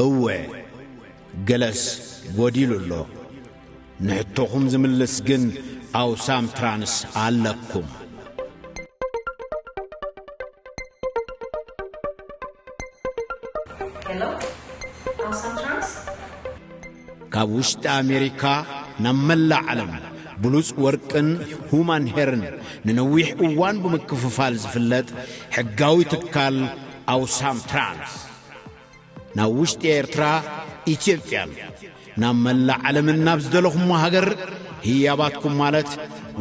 እወ፣ ገለስ ጎዲሉ ኣሎ። ንሕቶኹም ዝምልስ ግን ኣውሳም ትራንስ ኣለኩም። Hello? Awesome Trans? ካብ ውሽጢ ኣሜሪካ ናብ መላእ ዓለም ብሉጽ ወርቅን ሁማን ሄርን ንነዊሕ እዋን ብምክፍፋል ዝፍለጥ ሕጋዊ ትካል ኣውሳም ትራንስ፣ ናብ ውሽጢ ኤርትራ፣ ኢትዮጵያን ናብ መላእ ዓለምን ናብ ዝደለኹሞ ሃገር ህያባትኩም ማለት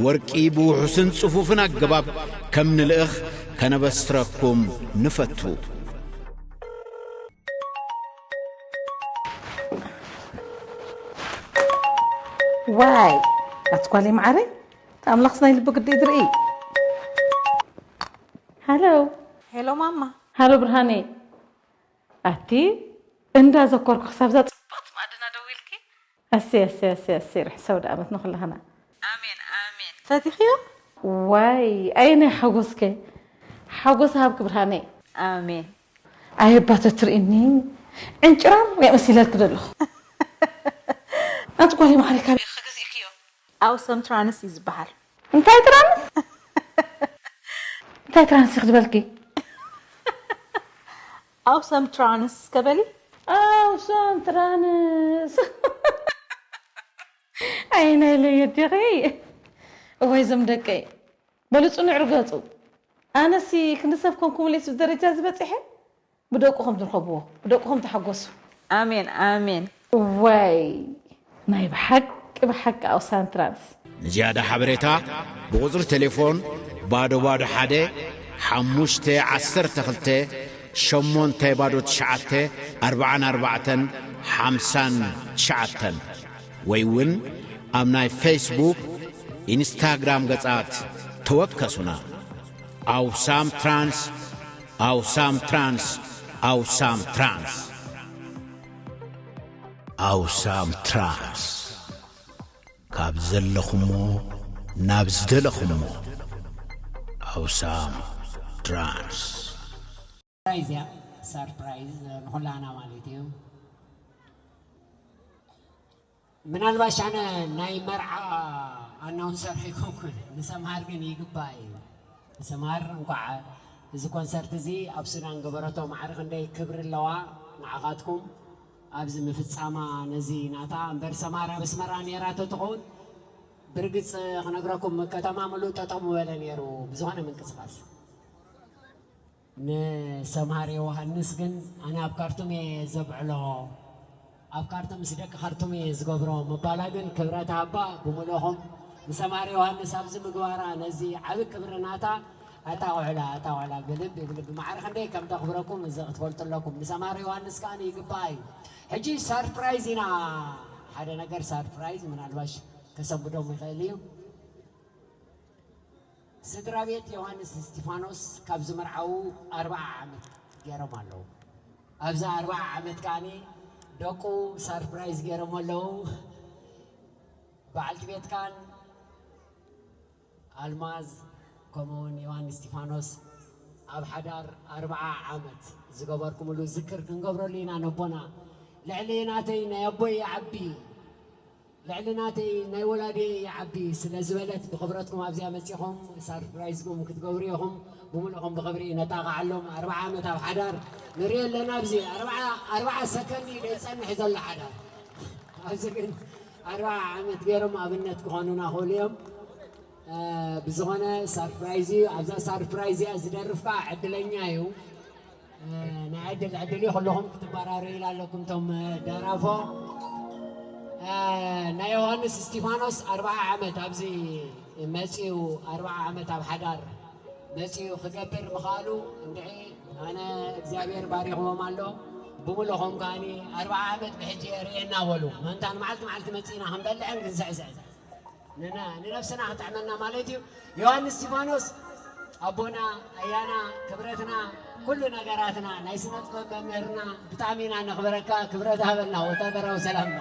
ወርቂ ብውሑስን ጽፉፍን ኣገባብ ከም ንልእኽ ከነበስረኩም ንፈቱ። ዋይ ኣቲ ጓለይ መዓረይ፣ ኣምላኽስ ናይ ልቢ ግዲ ድርኢ። ሃሎ ሄሎ ማማ። ሃሎ ብርሃነይ፣ ኣቲ እንዳ ዘኮርኩ ክሳብ እዛ ጽብቕቲ ማዕድና ደው ኢልኪ። ኣሰይ ኣሰይ ኣሰይ ኣሰይ፣ ርሕሰው ደኣመት ንኹላህና። ኣሜን ኣሜን። ፈቲኽዮ? ዋይ ኣየናይ ሓጎስከ፣ ሓጎስ ሃብኪ ብርሃነይ። ኣሜን። ኣየባ ተትርእኒ ዕንጭራር እየ መሲለልኪ ዘለኹ። ኣንቲ ጓለይ መዓረይ፣ ካበይ ኢኺ ገዚእክዮ? ኣውሰም ትራንስ እዩ ዝበሃል። እንታይ ትራንስ? እንታይ ትራንስ ኢኺ ዝበልኪ? ኣውሰም ትራንስ ከበሊ። ኣውሰም ትራንስ። ኣይ ናይ ለየት ዲኺ? እወይ እዞም ደቀይ፣ በሉ ጽኑዕ ርገጹ። ኣነሲ ክንዲ ሰብ ኮንኩምለይ ስብ ደረጃ ዝበጽሐ። ብደቁኹም ትርኸብዎ፣ ብደቁኹም ተሓጎሱ። ኣሜን ኣሜን። ዋይ ናይ ብሓቂ ብሓቂ ኣውሳን ትራንስ። ንዝያዳ ሓበሬታ ብቑጽሪ ቴሌፎን ባዶ ባዶ ሓደ ሓሙሽተ ዓሰርተ ክልተ ሸሞንተ ባዶ ትሽዓተ ኣርብዓን ኣርባዕተን ሓምሳን ትሽዓተን ወይ እውን ኣብ ናይ ፌስቡክ፣ ኢንስታግራም ገጻት ተወከሱና። ኣውሳም ትራንስ፣ ኣውሳም ትራንስ፣ ኣውሳም ትራንስ። ኣውሳም ትራንስ፣ ካብ ዘለኹሞ ናብ ዝደለኹሞ። ኣውሳም ትራንስ። ሰርፕራይዝ እያ። ሰርፕራይዝ ንኹላና ማለት እዩ። ምናልባሽ ኣነ ናይ መርዓ ኣናውንሰር ኣይኮንኩን፣ ንሰምሃር ግን ይግባእ እዩ። ንሰምሃር እንኳዕ እዚ ኮንሰርት እዚ ኣብ ሱዳን ገበረቶ፣ ማዕረ ክንደይ ክብሪ ኣለዋ ንዓኻትኩም። ኣብዚ ምፍጻማ ነዚ ናታ እምበር ሰምሃር ኣብ ኣስመራ ነይራ ተትኸውን ብርግጽ ክነግረኩም ከተማ ምሉእ ጠጠው ምበለ ነይሩ ብዝኾነ ምንቅስቃስ። ንሰምሃር ዮሃንስ ግን ኣነ ኣብ ካርቱም እየ ዘብዕሎ፣ ኣብ ካርቱም ምስ ደቂ ካርቱም እየ ዝገብሮ ምባላ ግን ክብረት ሃባ ብምልእኹም ንሰምሃር ዮሃንስ ኣብዚ ምግባራ ነዚ ዓቢ ክብሪ ናታ ኣጣቕዑላ ኣጣቕዑላ ብልቢ ብልቢ ማዕረ ክንደይ ከም ተኽብረኩም እዚ ክትፈልጡ ኣለኩም። ንሰምሃር ዮሃንስ ከኣ ይግባኣ እዩ። ሕጂ ሰርፕራይዝ ኢና ሓደ ነገር ሰርፕራይዝ ምናልባሽ ከሰንብዶም ይኽእል እዩ። ስድራ ቤት ዮሃንስ እስቲፋኖስ ካብ ዝምርዓዉ ኣርብዓ ዓመት ገይሮም ኣለዉ። ኣብዚ ኣርብዓ ዓመት ከኣኒ ደቁ ሳርፕራይዝ ገይሮም ኣለዉ። በዓልቲ ቤትካን ኣልማዝ ከምኡውን ዮሃንስ እስቲፋኖስ ኣብ ሓዳር ኣርብዓ ዓመት ዝገበርኩምሉ ዝክር ክንገብረሉ ኢና ነቦና። ልዕሊ ናተይ ናይ ኣቦይ ይዓቢ ልዕሊ ናተይ ናይ ወላዲየይ ይዓቢ ስለ ዝበለት ብኽብረትኩም ኣብዚኣ መጺኹም ሳርፕራይዝኩም ክትገብሩ ኢኹም። ብምሉእኹም ብኽብሪ ነጣቕዓሎም። ኣርብዓ ዓመት ኣብ ሓዳር ንርኢ ኣለና። ኣብዚ ኣርብዓ ኣርብዓ ሰከንድ እዩ ዘይጸንሕ ዘሎ ሓዳር። ኣብዚ ግን ኣርብዓ ዓመት ገይሮም ኣብነት ክኾኑና ክእሉ እዮም። ብዝኾነ ሳርፕራይዝ እዩ። ኣብዛ ሳርፕራይዝ እዚኣ ዝደርፍ ከዓ ዕድለኛ እዩ። ናይ ዕድል ዕድል እዩ። ኩለኹም ክትበራረዩ ኢላ ኣለኩም እቶም ደራፎ። ናይ ዮሃንስ እስቲፋኖስ ኣርብዓ ዓመት ኣብዚ መፂኡ ኣርብዓ ዓመት ኣብ ሓዳር መፂኡ ክገብር ምኽኣሉ እንድዒ ኣነ እግዚኣብሔር ባሪኽዎም ኣሎ። ብምሉኹም ከዓኒ ኣርብዓ ዓመት ብሕጂ የርእየና በሉ። ምእንታን መዓልቲ መዓልቲ መፂእና ክንበልዕን ክንስዕስዕን ንና- ንነብስና ክጥዕመና ማለት እዩ። ዮሃንስ እስቲፋኖስ ኣቦና ኣያና ክብረትና ኩሉ ነገራትና ናይ ስነ ጥበብ መምህርና ብጣዕሚ ኢና ነኽብረካ። ክብረት ሃበልና ወታደራዊ ሰላምና።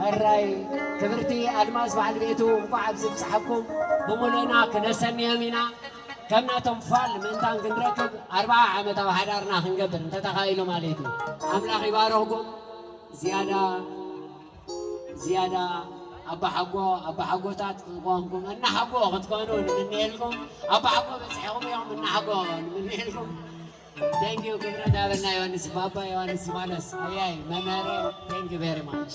ሕራይ ክብርቲ ኣድማስ በዓል ቤቱ እንኳዕ ኣብዚ ብፅሓኩም ብምሉእና ክነሰንዮም ኢና። ከም ናቶም ፋል ምእንታን ክንረክብ ኣርብዓ ዓመታዊ ሓዳርና ክንገብር እንተተኻኢሉ ማለት እዩ። ኣምላኽ ይባርኽኩም። ዝያዳ ዝያዳ ኣባሓጎ ኣባሓጎታት ክኾንኩም እናሓጎ ክትኮኑ ንምንየልኩም። ኣባሓጎ በፂሕኹም እዮም እናሓጎ ንምንየልኩም። Thank you ክብረት ሃበና ዮሃንስ ባባ ዮሃንስ ማለስ ኣያይ መምህረይ። Thank you very much።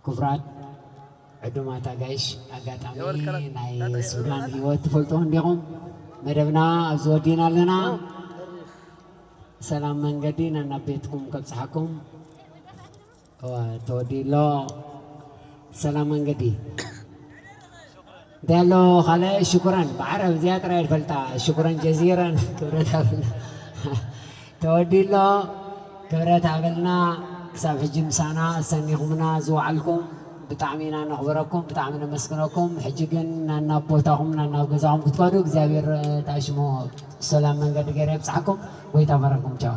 ክቡራት ዕዱማት ኣጋይሽ፣ ኣጋጣሚ ናይ ሱዳን ህይወት ትፈልጡ እንዲኹም። መደብና ኣብዚ ወዲና ኣለና። ሰላም መንገዲ ናናብ ቤትኩም ከብፅሓኩም። እዋ፣ ተወዲሎ። ሰላም መንገዲ። እንታይ ኣሎ ካልእ? ሽኩረን። ብዓረብ እዚኣ ጥራይ ዝፈልጣ። ሽኩረን ጀዚረን። ክብረት ሃብና። ተወዲሎ። ክብረት ሃብልና። ክሳብ ሕጂ ምሳና ሰኒኹምና ዝወዓልኩም ብጣዕሚ ኢና ነኽብረኩም፣ ብጣዕሚ ነመስግነኩም። ሕጂ ግን ናናብ ቦታኹም፣ ናናብ ገዛኹም ክትከዱ እግዚኣብሔር፣ እ፣ ታሽሙ ሰላም መንገዲ ገይረ የብፅሓኩም። ጎይታ ባረኩም። ቻው።